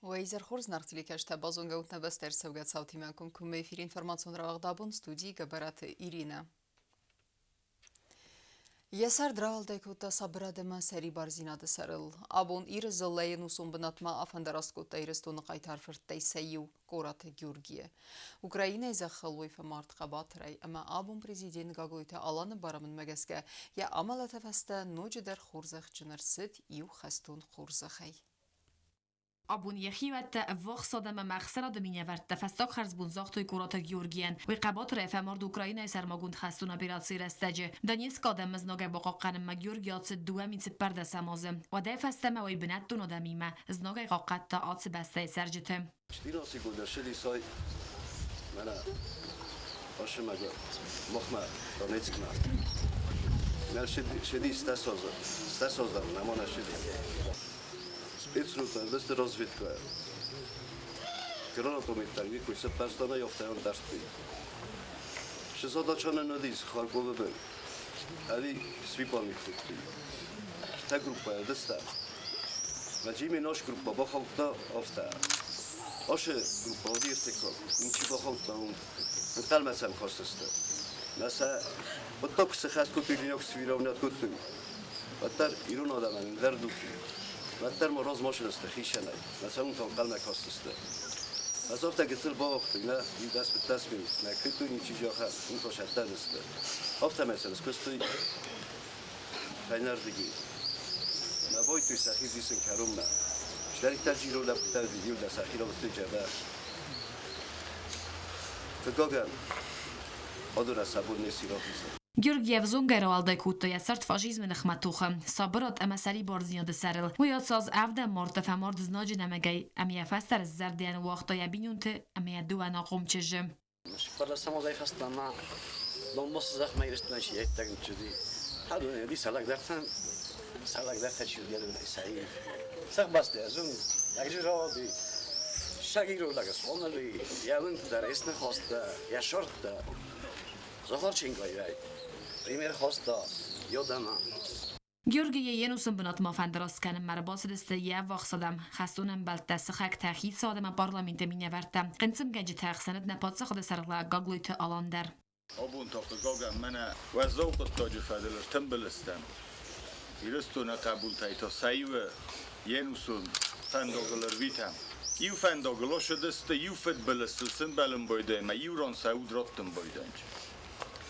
Уӕ изӕр хорз, нарт телекӕсджытӕ, базонгӕ ут нӕ бӕстӕ ӕрцӕугӕ цаутимӕ комкоммӕ эфиры информацион рауагъд абон студийы Гӕбӕраты Иринӕ. Йӕ цард рауӕлдай кодта сабырад ӕмӕ сӕрибардзинады сӕрыл. Абон Иры дзыллӕйы ӕнусон бынатмӕ афӕндараст кодта Ирыстоны хъайтар фырттӕй сӕ иу, Къораты Георгийы. Украинӕйы зӕххыл уый фӕмард хъӕбатырӕй ӕмӕ абон президент Гаглойты Аланы барамындмӕ гӕсгӕ йӕ амӕлӕты фӕстӕ ноджыдӕр хорзӕхджын ӕрцыд иу хӕстон хорзӕхӕй. Абон йӕхиуӕттӕ, ӕввахс адӕм ӕмӕ ӕхсӕнады минӕвӕрттӕ фӕстаг хӕрзбон загътой Къораты Георгийӕн. Уый хъӕбатырӕй фӕмард Украинӕйы сӕрмагонд хӕстон операцийы рӕстӕджы. Донецкы адӕмы знагӕй бахъахъхъӕнынмӕ Георги ацыд 2014 азы. Уӕдӕй фӕстӕмӕ уый бынӕттон адӕмимӕ знагӕй хъахъхъӕдта ацы бӕстӕйы цӕрджыты. 14 мӕнӕ ошимӕгӕ мохмӕ Донецкмӕ. Шеди стесоздар, намона шеди. Спецслужба вести розвідка. Гранатометтан викуй сеппастана ёфтаён дастби. Шесодачана нодис Харковы Али свипами хутти. Та группа дыста. Вадиме наш группа бахаутта афта. Аше группа одиртека, инчи бахаутта он талмасам хостеста. Наса вот так хас купили свировнят кутты. Ваттар ирон адаман дердуки. Ваттар мороз машинаста хишанай. Наса он там қалмак хостеста. Азовта гицел баахты, на дас дас ми, на кыту ничи жаха, он то шаттаныста. Авта мәсәлес кысты файнардыги. На бойту сахизисын карумна. Штарик таджиро лаптал видео да сахиро стыджаба. Фыгоган одура сабур не сирофиса. Георги ӕвзонгӕй рауӕлдай кодта йӕ цард фашизмы ныхмӕ тохы, сабырад ӕмӕ сӕрибардзинады сӕрыл. Уый ацы аз ӕвдӕм марты фӕмард знаджы нӕмыгӕй ӕмӕ йӕ фӕстӕ рыстзӕрдӕйӕ ныууагъта йӕ бинонты ӕмӕ йӕ дыууӕ ӕнахъом чызджы. Парасамозай фӕстӕмӕ Донбассы зӕхмӕ Ирыстонӕй чи ӕддӕгнчыди, хӕдон уыди сӕлӕгдӕртӕн, сӕлӕгдӕртӕ чи уыди, адонӕй сӕ иу. Сӕхбӕсты ӕзун ӕгзирауди, сагиродаг схонали, йӕ лынтӕ ресны хаста, йӕ шорттӕ Захарченкойӕй пример хаста йодӕмӕ. Георгийы йе нусон бынатмӕ фӕндараст кӕнынмӕ ӕрбацыдысты йӕ ӕввахс адӕм, хӕстон ӕмбӕлттӕ, сыхӕгтӕ, хицауад ӕмӕ парламенты минӕвӕрттӕ, хъынцъымгӕнджытӕ ӕхсӕнад нӕ паддзахады сӕргълӕууӕг Гаглойты Алан дӕр. Абон та, хъыгагӕн, мӕнӕ уӕззау хъуыддаджы фӕдыл ӕртымбыл стӕм. Ирыстоны хъӕбултӕй та сӕ иуы йе нусон фӕндагыл ӕрвитӕм. Иу фӕндагыл ацыдысты, иу фыдбылызтыл сымбӕлын байдайы ӕмӕ иу ран сӕ уд раттын байдайынц.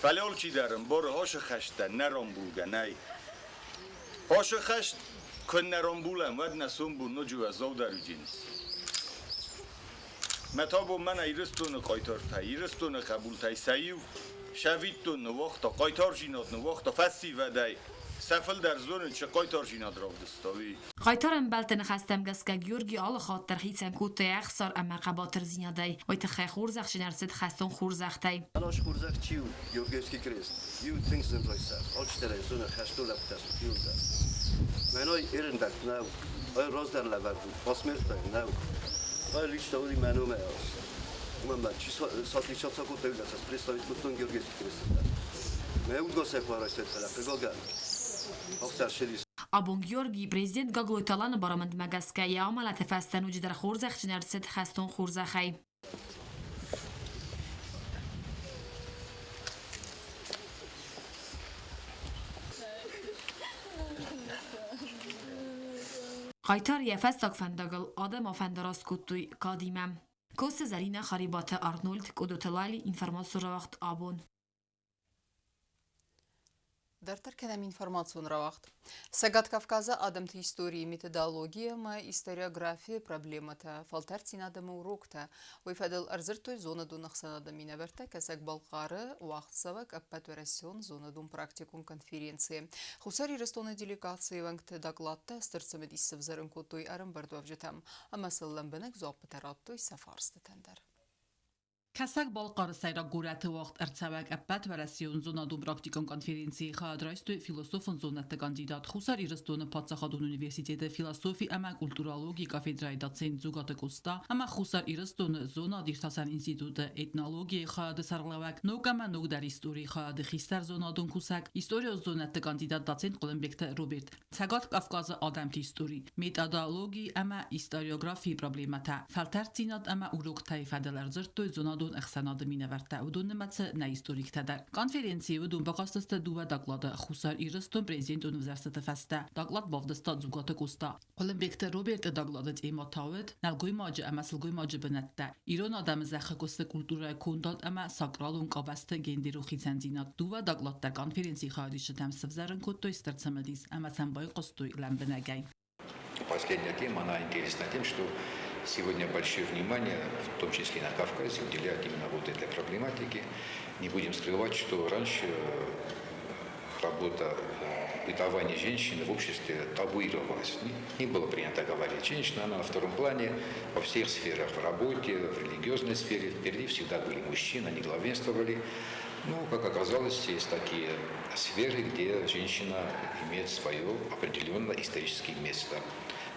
Фӕлӕ алчидӕр ӕмбары, ацы хӕстӕ нӕ рамбулгӕ нӕй. Ацы хӕст куы нӕ рамбулӕм, уӕд нӕ сомбон ноджы уӕззаудӕр уыдзӕнис. Мӕ табу мӕнӕ Ирыстоны хъайтартӕ, Ирыстоны хъӕбултӕй сӕ иу сӕвиттон ныууагъта, хъайтардзинад ныууагъта фӕсивӕдӕй сӕ фылдӕр зонын, цы хъайтардзинад равдыста, уый. Хъайтар ӕмбӕлтты ныхӕстӕм гӕсгӕ Георги алы хатт дӕр хицӕн кодта йӕ ӕхсар ӕмӕ хъӕбатырдзинадӕй. Уый тыххӕй хорзӕхджын ӕрцыд хӕстон хорзӕхтӕй. Наш хорзӕх чи у, Георгиевский крест, иу тынг зын райсӕг, алчидӕр ӕй зоны хӕстон лӕппутӕ иуылдӕр. Мӕнӕй эрендӕг нӕу, ай раздӕр лӕвӕрд у, посмертный нӕу. Ай лично уыди мӕ номӕй арӕзт. Уымӕн мӕ чи сотличаться кодта, уыдӕттӕ представить кодтон Георгиевский крестытӕ. Мӕ удгосӕй куы арӕзтӕй, фӕлӕ хъыгагӕн, афтӕ ссыдис. Абон Георгий президент Гаглойты Аланы барамындмӕ гӕсгӕ йӕ амӕлӕты фӕстӕ ноджыдӕр хорзӕхджын ӕрцыд хӕстон хорзӕхӕй. Хъайтар йӕ фӕстаг фӕндагыл адӕм афӕндараст кодтой кадимӕ. Косы Зӕринӕ, Харебаты Арнольд, Къодоты Лали, информацион рауагъд абон. Дарддӕр кӕнӕм информацион рауагъд. Цӕгат Кавказы адӕмты историйы методологи ӕмӕ историографийы проблемӕтӕ, фӕлтӕрддзинад ӕмӕ уроктӕ. Уый фӕдыл ӕрдзырдтой зонадон ӕхсӕнады минӕвӕрттӕ Кӕсӕг-Балхъары уагъдцӕуӕг ӕппӕтуӕрӕсеон зонадон-практикон конференцийы. Хуссар Ирыстоны делегацийы уӕнгты докладтӕ стыр цымыдис сӕвзӕрын кодтой ӕрӕмбырдуӕвджытӕм ӕмӕ сыл лӕмбынӕг дзуаппытӕ радтой сӕ фарстытӕн дӕр. Кӕсӕг-Балхъары сӕйраг горӕты уагъд ӕрцӕуӕг ӕппӕтуӕрӕсейон зонадон-практикон конференцийы хайад райстой философон зонӕдты кандидат, Хуссар Ирыстоны паддзахадон университеты философи ӕмӕ культурологийы кафедрӕйы доцент Дзугаты Къоста ӕмӕ Хуссар Ирыстоны зонад-иртасӕн институты этнологийы хайады сӕргълӕууӕг, ног ӕмӕ ногдӕр историйы хайады хистӕр зонадон кусӕг, историон зонӕдты кандидат доцент Хъуылымбегты Роберт. Цӕгат Кавказы адӕмты истори, методологи ӕмӕ историографийы проблемӕтӕ, фӕлтӕрддзинад ӕмӕ уроктӕй фӕдыл ӕрдзырдтой зонадон ӕхсӕнады минӕвӕрттӕ, уыдон нымӕцы нӕ историктӕ дӕр. Конференцийы уыдон бакастысты дыууӕ доклады Хуссар Ирыстон президентон ӕвзӕрстыты фӕстӕ. Доклад бавдыста Дзугаты Къоста. Хъуылымбегты Роберты доклады темӕ та уыд нӕлгоймаджы ӕмӕ сылгоймаджы бынӕттӕ, ирон адӕмы зӕххы куысты культурӕйы кондад ӕмӕ сакралон къабӕзты гендерон хицӕндзинад. Дыууӕ доклад дӕр конференцийы хайадисджытӕм сывзӕрын кодтой стыр цымыдис ӕмӕ сӕм байхъуыстой лӕмбынӕгӕй. Последняя тема, она интересна тем, что сегодня большое внимание, в том числе на Кавказе, уделяют именно вот этой проблематике. Не будем скрывать, что раньше работа, бытование женщины в обществе табуировалась. Не было принято говорить. Женщина, она на втором плане во всех сферах, в работе, в религиозной сфере. Впереди всегда были мужчины, они главенствовали. Но, как оказалось, есть такие сферы, где женщина имеет свое определенное историческое место,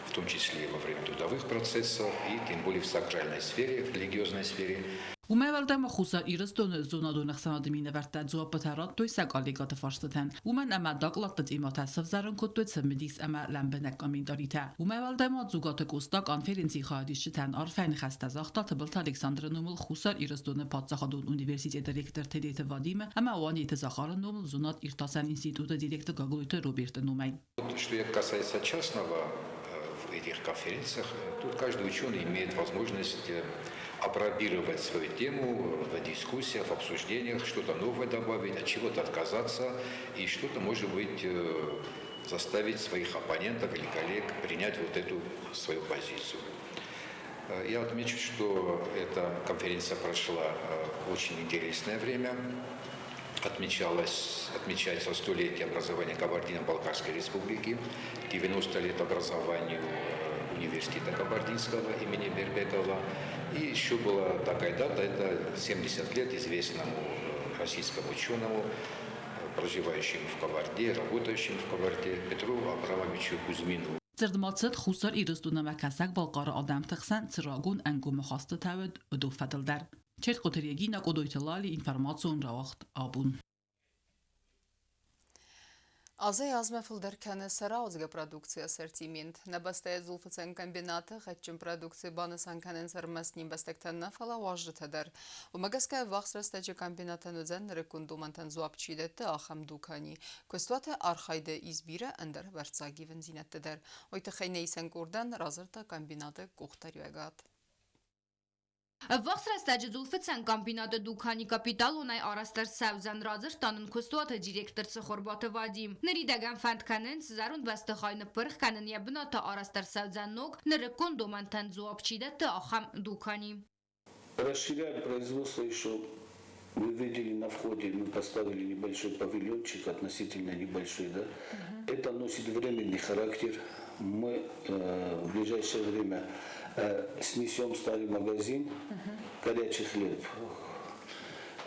в том числе во время трудовых процессов и тем более в сакральной сфере, в религиозной сфере. Уымӕй уӕлдай ма Хуссар Ирыстоны зонадон ӕхсӕнады минӕвӕрттӕ дзуаппытӕ радтой сӕ коллегӕты фарстытӕн, уымӕн ӕмӕ докладты темӕтӕ сӕвзӕрын кодтой цымыдис ӕмӕ лӕмбынӕг комментаритӕ. Уымӕй уӕлдай ма Дзугаты Къоста конференцийы хайадисджытӕн арфӕйы ныхӕстӕ загъта Тыбылты Александры номыл Хуссар Ирыстоны паддзахадон университеты ректор Тедеты Вадимы ӕмӕ Уанеты Захары номыл зонад-иртасӕн институты директор Гаглойты Роберты номӕй. Что касается частного в этих конференциях, тут каждый ученый имеет возможность апробировать свою тему в дискуссиях, в обсуждениях, что-то новое добавить, от чего-то отказаться и что-то, может быть, заставить своих оппонентов или коллег принять вот эту свою позицию. Я отмечу, что эта конференция прошла в очень интересное время. Отмечается столетие образования Кабардино-Балкарской республики, 90 лет образованию университета Кабардинского имени Бербекова. И еще была такая дата, это 70 лет известному российскому ученому, проживающему в Кабарде, работающему в Кабарде, Петру Абрамовичу Кузьмину. Дзырд ма цыд Хуссар Ирыстон ӕмӕ Кӕсӕг-Балхъары адӕмты хсӕн цы рагон ӕнгом ахастытӕ уыд, уыдон фӕдыл дӕр. Чертхъоты Регина, Къодойты Лали, информацион рауагъд абон. Азӕй-азмӕ фылдӕр кӕны сӕ рауадзгӕ продукцийы ассортимент. Нӕ бӕстӕйы дзулфыцӕн комбинаты гъӕдджын продукци банысан кӕнынц ӕрмӕст не мбӕстӕгтӕн нӕ, фӕлӕ уазджытӕ дӕр. Уымӕ гӕсгӕ ӕввахс рӕстӕджы комбинатӕн уыдзӕн нырыккон домӕнтӕн дзуапп чи дӕтты, ахӕм дукани. Куыстуаты архайды ис бирӕ ӕндӕр ӕвӕрццаг ивындзинӕдтӕ дӕр. Уый тыххӕй нӕ исӕн къордӕн радзырдта комбинаты къухдариуӕгад. Ӕввахс рӕстӕджы дзулфыцӕн комбинаты дукани капиталонӕй арӕзт ӕрцӕудзӕн, радзырдта нын куыстуаты директор Цыхуырбаты Вадим. Ныридӕгӕн фӕнд кӕнынц зӕронд бӕстыхай ныппырх кӕнын, йӕ бынаты арӕзт ӕрцӕудзӕн ног, нырыккон домӕнтӕн дзуапп чи дӕтты, ахӕм дукани. Расширяем производство еще. Вы видели на входе, мы поставили небольшой павильончик, относительно небольшой, да? Это носит временный характер. Мы в ближайшее время снесем старый магазин «Горячий хлеб».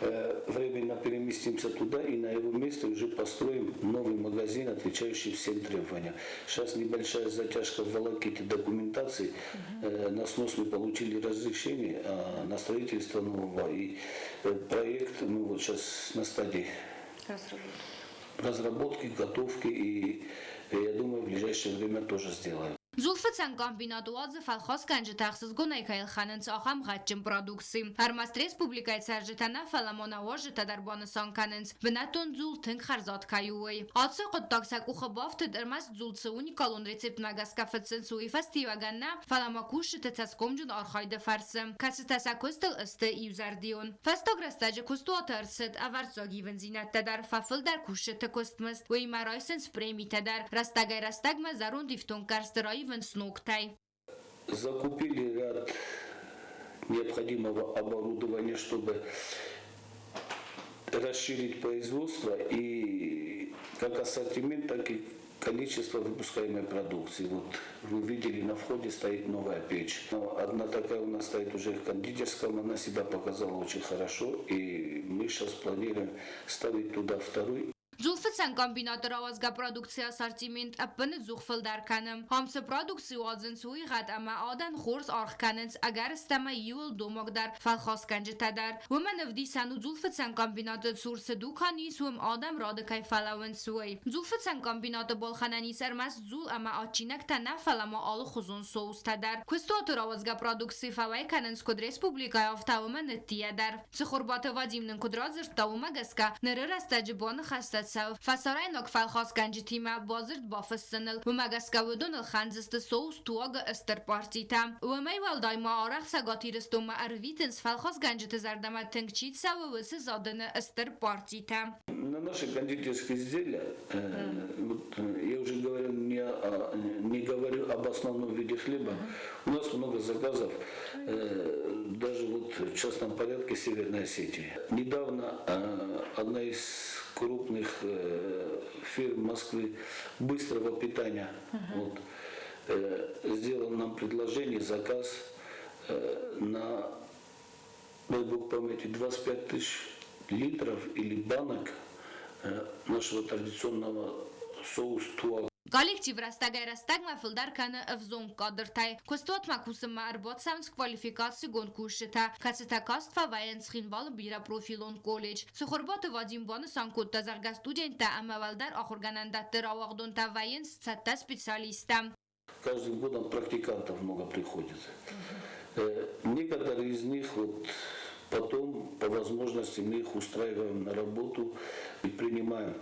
Временно переместимся туда и на его место уже построим новый магазин, отвечающий всем требованиям. Сейчас небольшая затяжка в волоките документации. На снос мы получили разрешение, а на строительство нового. И проект мы вот сейчас на стадии разработки, готовки и, я думаю, в ближайшее время тоже сделаем. Дзулфыцӕн комбинат уадзы фӕлхасгӕнджытӕ ӕхсызгонӕй кӕй ӕлхӕнынц, ахӕм гъӕдджын продукци. Ӕрмӕст республикӕйы цӕрджытӕ нӕ, фӕлӕ ма нӕ уазджытӕ дӕр банысан кӕнынц, бынӕттон дзул тынг хӕрзад кӕй у, уый. Ацы хъуыддаг сӕ къухы бафтыд, ӕрмӕст дзул цы уникалон рецептмӕ гӕсгӕ фыцынц, уый фӕстиуӕгӕн нӕ, фӕлӕ ма кусджыты цӕсгомджын архайды фӕрцы, кӕцытӕ сӕ куыстыл сты иузӕрдион. Фӕстаг рӕстӕджы куыстуаты ӕрцыд ӕвӕрццаг ивындзинӕдтӕ дӕр, фӕфылдӕр кусджыты куыстмызд, уыимӕ райсынц премитӕ дӕр, рӕстӕгӕй-рӕстӕгмӕ зӕронд ифтонггӕрзты раивынц ногтӕй. Закупили ряд необходимого оборудования, чтобы расширить производство и как ассортимент, так и Количество выпускаемой продукции. Вот вы видели, на входе стоит новая печь. Но одна такая у нас стоит уже в кондитерском, она себя показала очень хорошо. И мы сейчас планируем ставить туда вторую. Дзулфыцӕн комбинаты рауадзгӕ продукцийы ассортимент ӕппыныдзух фылдӕр кӕны. Ам цы продукци уадзынц, уый гъӕд ӕмӕ адӕн хорз аргъ кӕнынц, ӕгӕрыстӕмӕй иуыл домаг дӕр, фӕлхасгӕнджытӕ дӕр. Уымӕн ӕвдисӕн у дзулфыцӕн комбинаты цур цы дукан ис, уым адӕм рады кӕй фӕлӕууынц, уый. Дзулфыцӕн комбинаты балхӕнӕн ис ӕрмӕст дзул ӕмӕ адджинӕгтӕ нӕ, фӕлӕ ма алыхуызон соустӕ дӕр. Куыстуаты рауадзгӕ продукци фӕуӕй кӕнынц куыд республикӕйы, афтӕ уымӕн ӕддийӕ дӕр. Цыхуырбаты Вадим нын куыд радзырдта, уымӕ гӕсгӕ ныры рӕстӕджы боныхӕстӕ цӕуы фӕсарӕйнаг фӕлхасгӕнджытимӕ бадзырд бафыссыныл. Уымӕ гӕсгӕ уыдон ӕлхӕндзысты соус туагы стыр партитӕ. Уымӕй уӕлдай ма арӕх Цӕгат Ирыстонмӕ ӕрвитынц фӕлхасгӕнджыты зӕрдӕмӕ тынг чи цӕуы, уыцы задыны стыр партитӕ. На наши кондитерские изделия, вот, я уже говорю, не говорю об основном виде хлеба, у нас много заказов, даже вот в частном порядке Северной Осетии. Недавно одна из крупных фирм Москвы быстрого питания вот, сделала нам предложение, заказ на, дай бог памяти, 25 тысяч литров или банок нашего традиционного соус туа. Коллектив рӕстӕгӕй-рӕстӕгмӕ фылдӕр кӕны ӕвзонг кадртӕй. Куыстуатмӕ кусынмӕ ӕрбацӕуынц квалификацигонд кусджытӕ, кӕцытӕ каст фӕвӕййынц Цхинвалы бирӕпрофилон колледж. Цыхуырбаты Вадим банысан кодта, зӕгъгӕ, студенттӕ ӕмӕ уӕлдӕр ахуыргӕнӕндӕтты рауагъдонтӕ вӕййынц цӕттӕ специалисттӕ. Каждым годом практикантов много приходит. Некоторые из них вот потом, по возможности, мы их устраиваем на работу и принимаем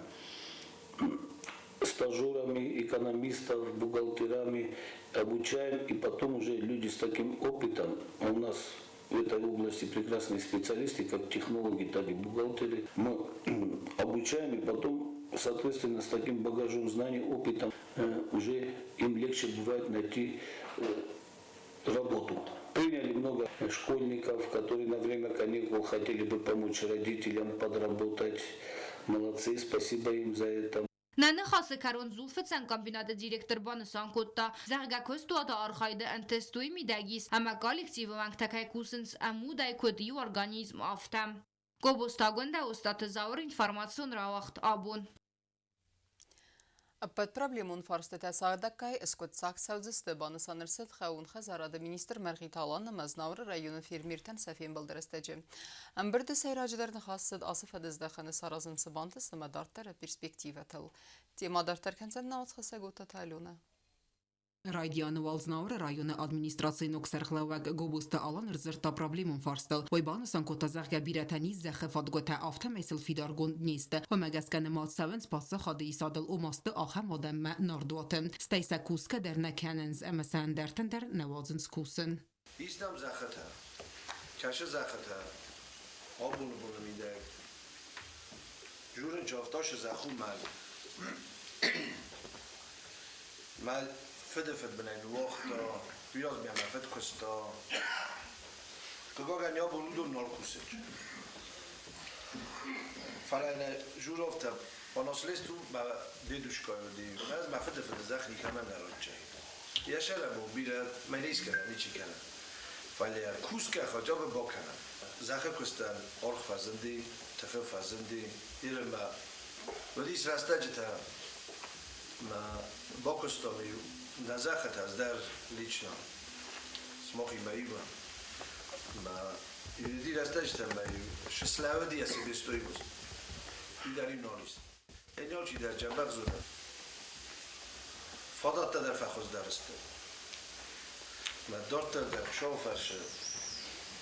стажерами, экономистов, бухгалтерами, обучаем, и потом уже люди с таким опытом, а у нас в этой области прекрасные специалисты, как технологи, так и бухгалтеры, мы обучаем, и потом, соответственно, с таким багажом знаний, опытом, уже им легче бывает найти работу. Приняли много школьников, которые на время каникул хотели бы помочь родителям подработать. Молодцы, спасибо им за это. Нӕ ныхасы кӕрон дзулфыцӕн комбинаты директор банысан кодта, зӕгъгӕ, куыстуаты архайды ӕнтыст уый мидӕг ис, ӕмӕ коллективы уӕнгтӕ кӕй кусынц ӕмудӕй куыд иу организм, афтӕ. Гобозты Агуындӕ, Остъаты Зауыр, информацион рауагъд абон. Ӕппӕт проблемон фарстытӕ цадӕггай ӕскъуыддзаг цӕудзысты, банысан ӕрцыд хъӕууон хӕдзарады министр Мӕргъиты Алан ӕмӕ Знауыры районы фермертӕн сӕ фембӕлды рӕстӕджы. Ӕмбырды сӕйраджыдӕр ныхас цыд ацы фӕдыздӕхӕны саразын цы бантыст ӕмӕ дарддӕры перспективӕтыл. Темӕ дарддӕр кӕндзӕн науӕдзхӕссӕг Отаты Аленӕ. Райдианы уал Знауыры районы администрацийы ног сӕргълӕууӕг Гобозты Алан ӕрдзырдта проблемон фарстыл. Уый банысан кодта, зӕгъгӕ, бирӕтӕ низ зӕххы фадгуытӕ, афтӕмӕй сыл фидаргонд не сты. Уымӕ гӕсгӕ нымад цӕуынц паддзахады исадыл, ома сты ахӕм адӕммӕ нардуаты. Стӕй сӕ кусгӕ дӕр нӕ кӕнынц ӕмӕ сӕ ӕндӕртӕн дӕр нӕ уадзынц кусын. Ис нӕм зӕххытӕ, кӕсы зӕххытӕ абоны боны мидӕг. Журын чавташы зӕхх у мӕл. Мӕ фыды фыдбынӕй ныууагъта, уыйас мӕ фыд куыста. Хъыгагӕн, абон уыдон нал кусынц. Фӕлӕ нӕ Журовтӕ по наследству мӕ дедушка уыди. Ӕз мӕ фыды фыды зӕхх никӕмӕн нӕ радтаин. Йӕ сӕрӕбон бирӕ мӕ искӕнӕ ничи кӕны. Фӕлӕ кусгӕ хотя бы бакӕнӕм. Зӕххы куыстӕн аргъ фӕзынди, тыхы фӕзынди. Ирынмӕ уыдис рӕстӕджытӕ мӕ бакуыстам-иу нӕ зӕххытӕ ӕз дӕр лично сымахимӕ иумӕ. Мӕ уыди рӕстӕджытӕ мӕ-иу слӕууыди йӕ себестоимость. Уый дӕр-иу нал ис. Алчидӕр джӕбӕх зоны. Фадӕттӕ дӕр фӕхуыздӕр сты. Мӕ дарддӕр дӕр Хуыцауы фӕрсы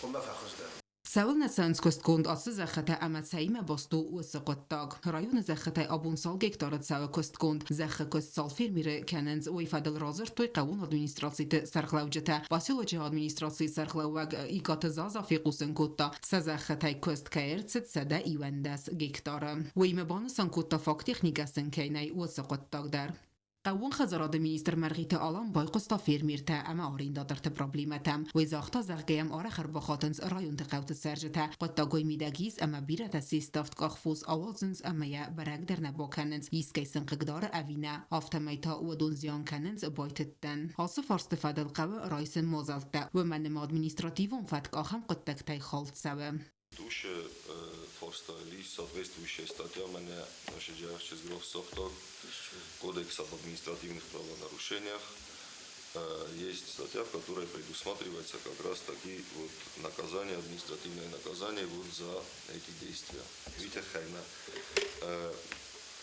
хъуамӕ фӕхуыздӕр. Цӕуылнӕ цӕуынц куыстгонд ацы зӕххытӕ ӕмӕ цӕимӕ баст у уыцы хъуыддаг? Районы зӕххытӕй абон цал гектары цӕуы куыстгонд? Зӕххы куыст цал фермеры кӕнынц, уый фӕдыл радзырдтой хъӕууон администрациты сӕргълӕуджытӕ. Поселочы администрацийы сӕргълӕууӕг Икъаты Заза фехъусын кодта, сӕ зӕххытӕй куыст кӕй ӕрцыд 111 гектары. Уыимӕ банысан кодта, фаг техникӕ сын кӕй нӕй, уыцы хъуыддаг дӕр. Хъӕууон хӕдзарады министр Мӕргъиты Алан байхъуыста фермертӕ ӕмӕ арендаторты проблемӕтӕм. Уый загъта, зӕгъгӕ йӕм арӕх ӕрбахатынц районты хъӕуты цӕрджытӕ. Хъуыддагой мидӕг ис ӕмӕ бирӕтӕ се ставд къахфос ауадзынц ӕмӕ йӕ бӕрӕг дӕр нӕ бакӕнынц, искӕй сын хъыгдары ӕви нӕ. Афтӕмӕй та уыдон зиан кӕнынц байтыдтӕн. Ацы фарсты фӕдыл хъӕуы райсын мадзӕлттӕ, уымӕн ӕмӕ административон фӕтк ахӕм хъуыддӕгтӕй хӕлд цӕуы. Душе фарстайыл ис соответствующая статья мӕнӕ Шеджарчизгров Кодекс об административных правонарушениях. Есть статья, в которой предусматривается как раз такие вот наказания, административное наказание вот за эти действия. Видите, хайна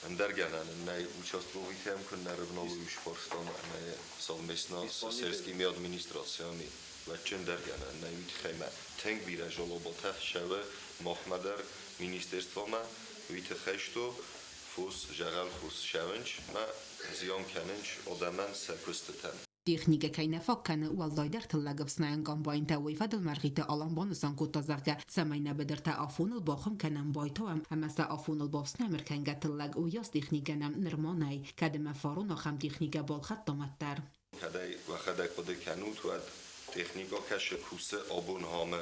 ӕндӕр гӕнӕн нӕй участковыйтӕм куыннӕ рывналой уыцы фарстамӕ ӕмӕ совместно с сельскими администрациями вӕдджындӕр гӕнӕн нӕй уый тыххӕй мӕ тынг бирӕ жалоботӕ фӕцӕуы махмӕ дӕр министерствомӕ уый тыххӕй, что фос зӕгъӕл фос ссӕуынц мӕ зиан кӕнынц адӕмӕн сӕ куыстытӕн. Техникӕ кӕй нӕ фаг кӕны, уӕлдайдӕр тыллӕгӕфснайӕн комбайнтӕ, уый фӕдыл Мӕргъиты Алан банысан кодта, зӕгъгӕ, цӕмӕй нӕ быдыртӕ афоныл бахуым кӕнӕм, байтауӕм ӕмӕ сӕ афоныл бафснайӕм ӕркӕнгӕ тыллӕг, уыйас техникӕ нӕм нырма нӕй, кӕд ӕмӕ фарон ахӕм техникӕ балхӕдтам, уӕддӕр. Кӕдӕй уӕхӕдӕг хъуыды кӕнут, уӕд техникӕ кӕсы кусы абон хамы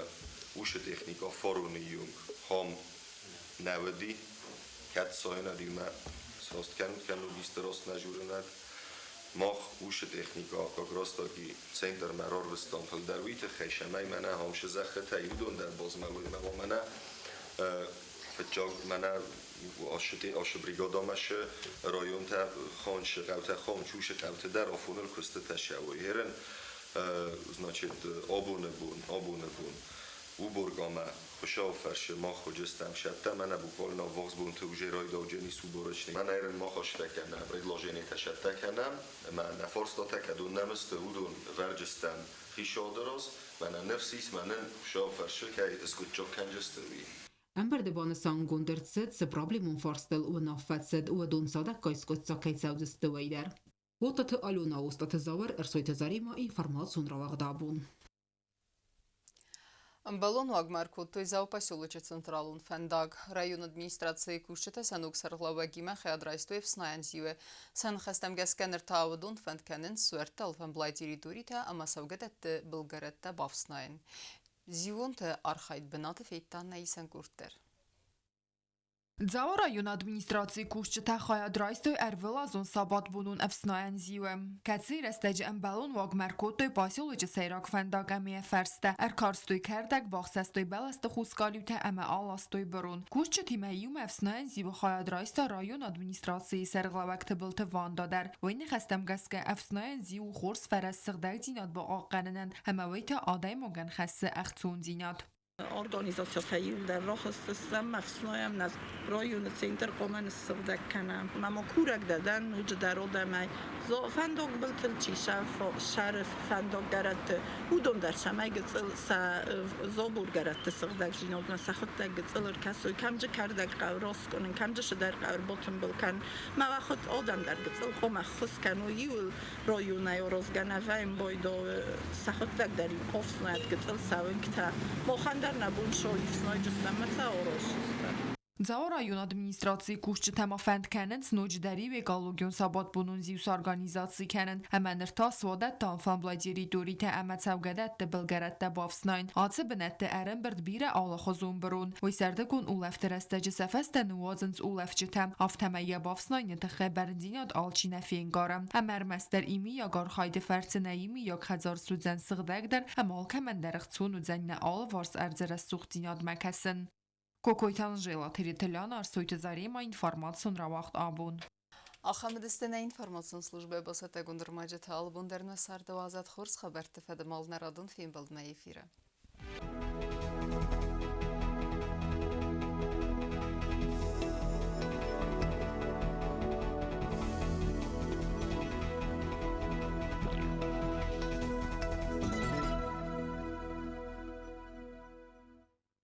уыцы техникӕ фароны онг хам нӕ уыди. Кӕд сайынад иумӕ сраст кӕнут, кӕннод исты раст нӕ журынад. Мах уыцы техникӕ как раз таки центрмӕ рарвыстам фылдӕр уый тыххӕй, цӕмӕй мӕнӕ хамсы зӕххытӕ уыдон дӕр базмӕлой ӕмӕ мӕнӕ фыццаг мӕнӕ ашы бригадамӕ шы районтӕ хоншы хъӕутӕ хончушы хъӕуты дӕр афоныл куыстытӕ сӕуой. Ерын, значит, абоны бон, абоны бон уборгамӕ Хуыцау фӕрсы мах хуыджыстӕм сӕттӕ мӕнӕ буквально ӕввахс бонты уже райдауджени уборочный. Мӕнӕ ерын мах астӕ кӕнӕм, предложениетӕ сӕттӕ кӕнӕм, ӕмӕ нӕ фарстатӕ кӕдон нӕм сты, уыдон вӕрджыстӕм хицауады раз. Мӕнӕ ныфс ис, мӕнӕн Хуыцау фӕрсы, кӕй скъуыддзаг кӕнджысты, уый. Ӕмбырды банысангонд ӕрцыд, цы проблемон фарстыл уынаффӕ цыд, уыдон цадӕггай скъуыддзаг кӕй цӕудзысты, уый дӕр. Уотаты Алена, Остъаты Зауыр, Ӕрсойты Заремӕ информацион рауагъд абон. Ӕмбӕлон уагмӕ ӕркодтой Дзауы поселочы централон фӕндаг. Районы администрацийы кусджытӕ сӕ ног сӕргълӕууӕгимӕ хайад райстой ӕфснайӕн зиуы. Сӕ ныхӕстӕм гӕсгӕ ныр та уыдон фӕнд кӕнынц суӕртты алфӕмблай территоритӕ ӕмӕ цӕугӕдӕтты былгӕрӕттӕ бафснайын. Зиуонты архайд бынаты федта нӕ исӕн къорд дӕр. Дзауы районы администрацийы кусджытӕ хайад райстой ӕрвылазон сабатбонон ӕфснайӕн зиуы, кӕцыйы рӕстӕджы ӕмбӕлон уагмӕ ӕркодтой поселочы сӕйраг фӕндаг ӕмӕ йӕ фӕрстӕ, ӕркарстой кӕрдӕг, бахсӕстой бӕлӕсты хус галиутӕ ӕмӕ аластой бырон. Кусджытимӕ иумӕ ӕфснайӕн зиуы хайад райста районы администрацийы сӕргълӕууӕг Тыбылты Ванда дӕр. Уый ныхӕстӕм гӕсгӕ ӕфснайӕн зиу у хорз фӕрӕз сыгъдӕгдзинад бахъахъхъӕнынӕн ӕмӕ уый та адӕймагӕн хӕссы ӕхцондзинад. Организаци фӕиуылдӕр рахызтыстӕм, ӕфснайӕм нӕ районы центр хъуамӕ ныссыгъдӕг кӕнӕм. Мӕ ма курӕг дӕ дӕн ноджыдӕр адӕмӕй, фӕндагбылтыл чи сӕры фӕндаггӕрӕтты, уыдон дӕр цӕмӕй гыццыл сӕ заборгӕрӕтты сыгъдӕгдзинадмӕ сӕхуыдтӕг гыццыл ӕркӕсой, кӕмджы кӕрдӕг хъӕуы раскъуынын, кӕмджы цыдӕр хъӕуы ӕрбатымбыл кӕнын. Мӕ уӕхуыд адӕм дӕр гыццыл хъуамӕ ӕххуыс кӕной иуыл районӕй аразгӕ нӕ вӕййын байдауы сӕхуыдтӕг дӕр ӕфснайд гыццыл сӕ уынгтӕ. Махӕн дӕр нӕ бон сой ӕфснайджыстӕм ӕмӕ сӕ араздзыстӕм. Дзауы районы администрацийы кусджытӕ ма фӕнд кӕнынц ноджыдӕр иу экологион сабатбонон зиу сорганизаци кӕнын ӕмӕ ныр та суадӕтты алфамблай территоритӕ ӕмӕ цӕугӕдӕтты былгӕрӕттӕ бафснайын. Ацы бынӕтты ӕрӕмбырд бирӕ алыхуызон бырон. Уый сӕрдыгон улӕфты рӕстӕджы сӕ фӕстӕ ныууадзынц улӕфджытӕ. Афтӕмӕй йӕ бафснайыны тыххӕй бӕрндзинад алчи нӕ фенгары. Ӕмӕ ӕрмӕстдӕр имийаг архайды фӕрцы нӕ имийаг хӕдзар суыдзӕн сыгъдӕгдӕр ӕмӕ алкӕмӕн дӕр ӕхцон уыдзӕн нӕ алыварс ӕрдзы рӕсугъддзинадмӕ кӕсын. Кокойты Анжела, Теретелян, Арсойты Зарема, информацион рауагъд абон. Ахӕм уыдысты нӕ информацион службӕйы бацӕттӕгонд ӕрмӕджытӕ алыбон дӕр нӕ царды уадзӕд хорз хабӕртты фӕдыл нӕ радон фембӕлдмӕ эфиры.